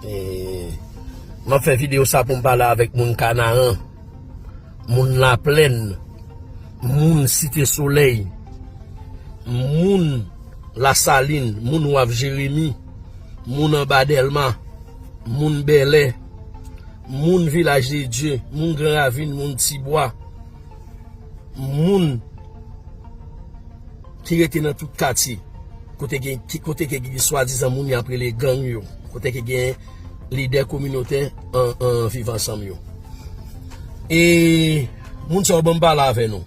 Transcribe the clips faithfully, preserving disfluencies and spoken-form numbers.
E, m ap fè videyo sa pou m pale avèk moun Kanaran, moun Laplèn, moun Site Solèy, moun Lasalin, moun Waf Jeremi, moun Anba Dèlma, moun Bèlè, moun Vilaj de Dye, moun Gran Ravin, moun Tibwa, moun ki rete nan tout katye, kote gen, ki, kote ke gen swadizan moun y ap rele gang yo, kote ke gen lidè kominotè an, an viv ansanm yo. E moun sa yo, ban m pale avè nou.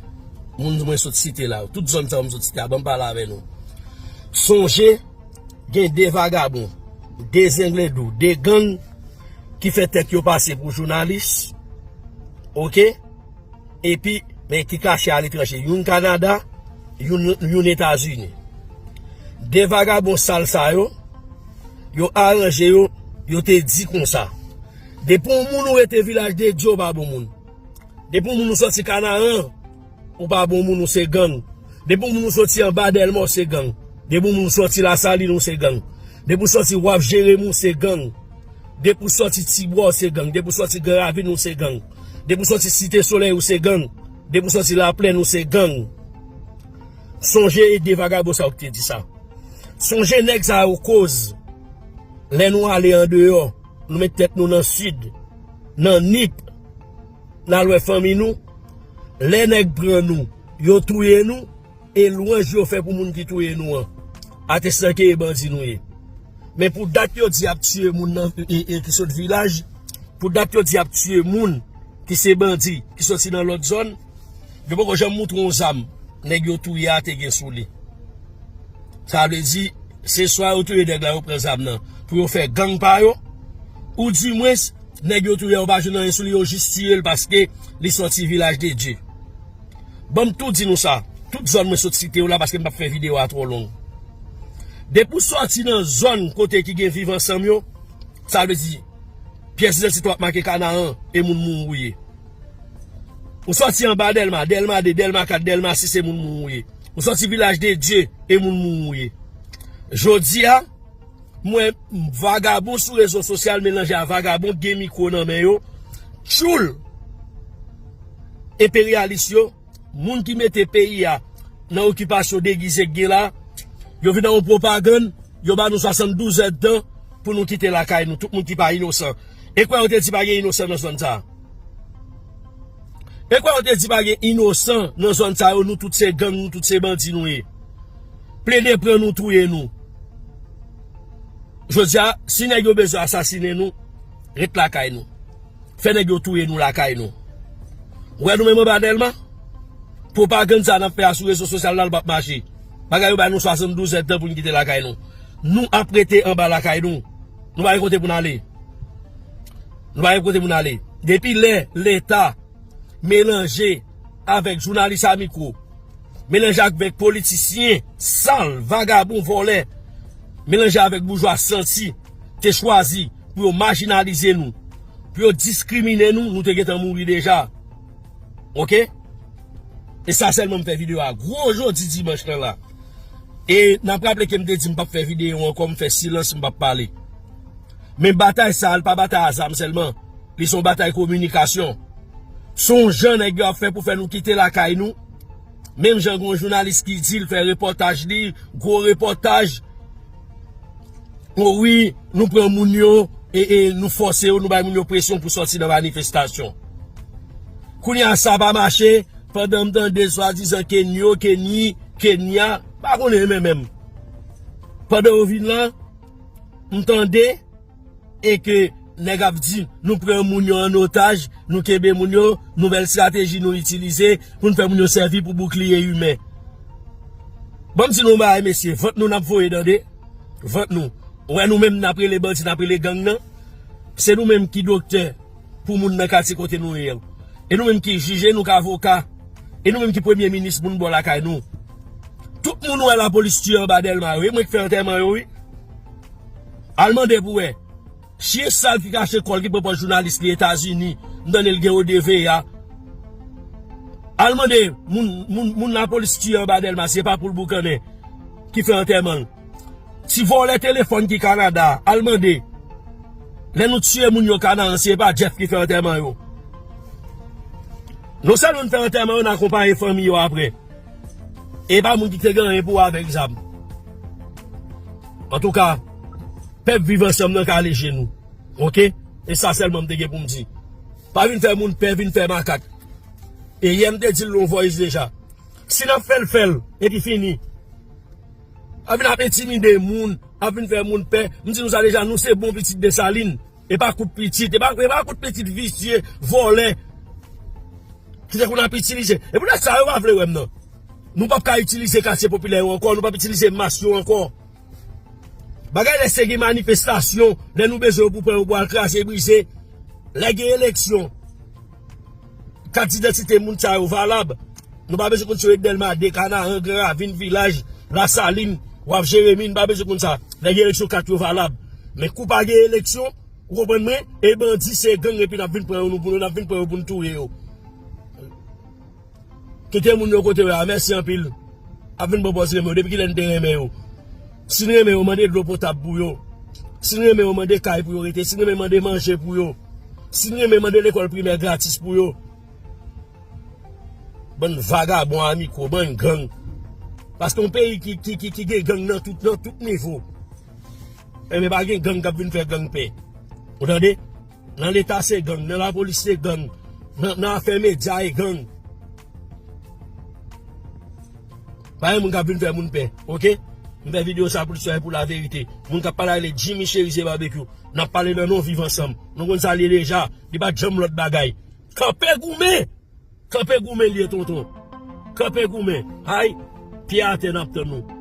Moun mwen sot site la yo, tout zòn sa yo m sot site a, ban m pale avè nou. Sonje, gen de vagabon, de zenglendou, de gang ki fè tèt yo pase pou jounalis, oke? Epi, men ki kache aletranje, youn Kanada, youn, youn Etazini. De vagabon sal sa yo, yo aranje yo, yo te di konsa. Depi yon moun ou rete Vilaj de Dye, ou pa bon moun. Depi yon moun ou soti Kanaran, ou pa bon moun, ou se gang. Depi yon moun ou soti Anba Dèlma, ou se gang. Depi yon moun ou soti Lasalin, ou se gang. Depi ou soti Waf Jeremi, ou se gang. Depi ou soti Tibwa, ou se gang. Depi ou soti Gran Ravin, ou se gang. Depi ou soti Site Solèy, ou se gang. Depi ou soti Laplèn, ou se gang. Sonje e de vagabon sa yo ki te di sa. Sonje nèg sa yo koz. Lè nou ale andeyò, nou met tèt nou nan sid, nan Nip, n al wè fanmi nou. Lè nèg pran nou, yo touye nou, e lwanj yo fè pou moun ki touye nou an. Atestan ke e bandi nou ye. Men pou dat yo di y ap tiye moun nan, e, e, ki sot vilaj, pou dat yo di y ap tiye moun ki se bandi, ki soti nan lòt zòn, yo poko janm moutre yon zam nèg yo touye a te gen sou li. Sa vle di, se swa yo touye nèg la, yo pran zam nan pou yo fè gang pa yo, oudimwens, nèg yo touye a, yo pa jwenn anyen sou li, yo jis tiye l paske li soti Vilaj de Dye. Ban m tou di nou sa, tout zòn mwen sot site yo la, paske m p ap fè videyo a twò long. Depi w sòti nan zòn kote ki gen viv ansanm yo, sa vle di, pyès idantite w ap make Kanaran, e moun Mouri w ye. Ou sòti Anba Dèlma, Dèlma de, Dèlma kat, Dèlma sis, e moun Mouri w ye. Ou sòti Vilaj de Dye, e moun Mouri w ye. Jodi a, m wè vagabon sou rezo sosyal melanje a vagabon ki gen mikwo nan men yo, tchoul enperyalis yo, moun ki mete peyi a nan okipasyon degize k gen la, yo vin nan yon pwopagann, yo ba nou swasanndouz èdtan pou nou kite lakay nou, tout moun ki pa inosan. E kwè yo te di pa gen inosan nan zòn sa a? E kwè yo te di pa gen inosan nan zòn sa yo, nou tout se gang, nou tout se bandi nou ye. Plede pran nou, touye nou. Jodi a, si nèg yo bezwen asasinen nou, ret lakay nou. Fè nèg yo touye nou lakay nou. Ou wè nou menm Anba Dèlma? Pwopagann sa n ap fè a sou rezo sosyal la, l p ap mache. Bagay yo ba nou swasanndouz èdtan pou n kite lakay nou. Nou ap rete anba lakay nou. Nou pa gen kote pou n ale. Nou pa gen kote pou n ale. Depi lè Leta melanje avèk jounalis a mikwo, melanje avèk politisyen sal, vagabon, vòlè, melanje avèk boujwa santi, te chwazi pou yo majinalize nou, pou yo diskrimine nou, nou te gentan mouri deja. Oke? E sa sèlman m fè videyo a gwo jodi dimanch lan la. E n ap raple ke m te di m p ap fè videyo ankò, m fè silans, m p ap pale. Men batay sa a, l pa batay a zam sèlman. Li se yon batay kominikasyon. Se yon jan nèg yo ap fè pou fè nou kite lakay nou. Menm jan gen yon jounalis ki di l fè repòtaj li, gwo repòtaj. O wi, nou pran moun yo, e, e nou fòse yo, nou bay moun yo presyon pou sòti nan manifestasyon. Kounye a sa pa mache, pandan m tande swadizan Kenyo, Kenny, Kenya, pa konnen men menm. Pandan yo vin la, m tande, e ke nèg ap di, nou pran moun yo an otaj, nou kenbe moun yo, nouvèl estrateji nou itilize pou n fè moun yo sèvi pou boukliye imen. Ban m di nou yon bagay, mesye, vant nou n ap voye tande, vant nou. Ou wè nou menm n ap rele bandi, n ap rele gang nan. Se nou menm ki doktè pou moun nan katye kote nou ye an. E nou menm ki jij, e nou k avoka. E nou menm ki premye minis moun bò lakay nou. Tout moun ou wè lapolis tiye anba Dèlma yo, e mwen k fè antèman yo, wi. Al mande pou wè. Chyen sal ki kache kò l, ki pran pòz jounalis li Etazini, m tande l gen O D V A. Al mande moun, moun, moun lapolis tiye anba Dèlma, se pa pou l boukannen ki fè antèman l. Ti vòlè telefòn ki Kanada, al mande. Lè nou tiye moun yo Kanaran, se pa Jeff ki fè antèman yo. Non sèlman n fè antèman yo, n akonpaye fanmi yo apre. E pa moun ki te gen anyen pou wè avèk zam. Antouka, pèp Viv Ansanm nan kale je nou. Oke? E sa sèlman m te gen pou m di. Pa vin fè moun pè, vin fè makak. E yè m te di l yon voice deja. Si n ap fè l, fè l, epi fini. Ap vin ap entimide moun, ap vin fè moun pè. M di nou sa deja, nou se bon pitit Desalin. E pa kout pitit, e pa, e pa kout pitit visye, vòlè. Ki te konn ap itilize. E poutèt sa, yo pa vle wè m nan. Nou p ap ka itilize katye popilè yo ankò, nou p ap itilize mas yo ankò. Bagay lè se gen manifestasyon, lè nou bezwen yo pou pran yo pou al kraze, brize. Lè gen eleksyon, kat idantite moun sa yo valab. Nou pa bezwen konn si yo ret Dèlma de, Kanaran, Gran Ravin, Vilaj, Lasalin, w ap Jeremi, nou pa bezwen konn sa. Lè gen eleksyon, kat yo valab. Men kou pa gen eleksyon, ou konprann mwen? E bandi se gang epi n ap vin pran yo, nou pou nou, n ap vin pran yo pou n touye yo. Kite moun yo kote yo a, mèsi anpil. Ap vin pran pòz renmen yo. Depi kilè n te renmen yo? Si n renmen yo, mande dlo potab pou yo. Si n renmen yo, mande kay pou yo rete. Si n renmen, mande manje pou yo. Si n renmen, mande lekòl primè gratis pou yo. Bann vagabon a mikwo, bann gang. Paske yon peyi ki, ki, ki, ki gen gang nan tout, nan tout nivo. Enben, pa gen gang k ap vin fè gang pè. Ou tande? Nan leta se gang, nan lapolis se gang, nan, nan afè medya e gang. Pa gen moun k ap vin fè moun pè, oke? M fè videyo sa pou l sè pou laverite. Moun k ap pale ale Jimmy Cherizier Barbecue. N ap pale nan non Viv Ansanm. Nou konn sa l ye deja. Li pa t janm lòt bagay. Kanpe goumen! Kanpe goumen l ye, tonton. Kanpe goumen. Ay, pye atè n ap tann nou.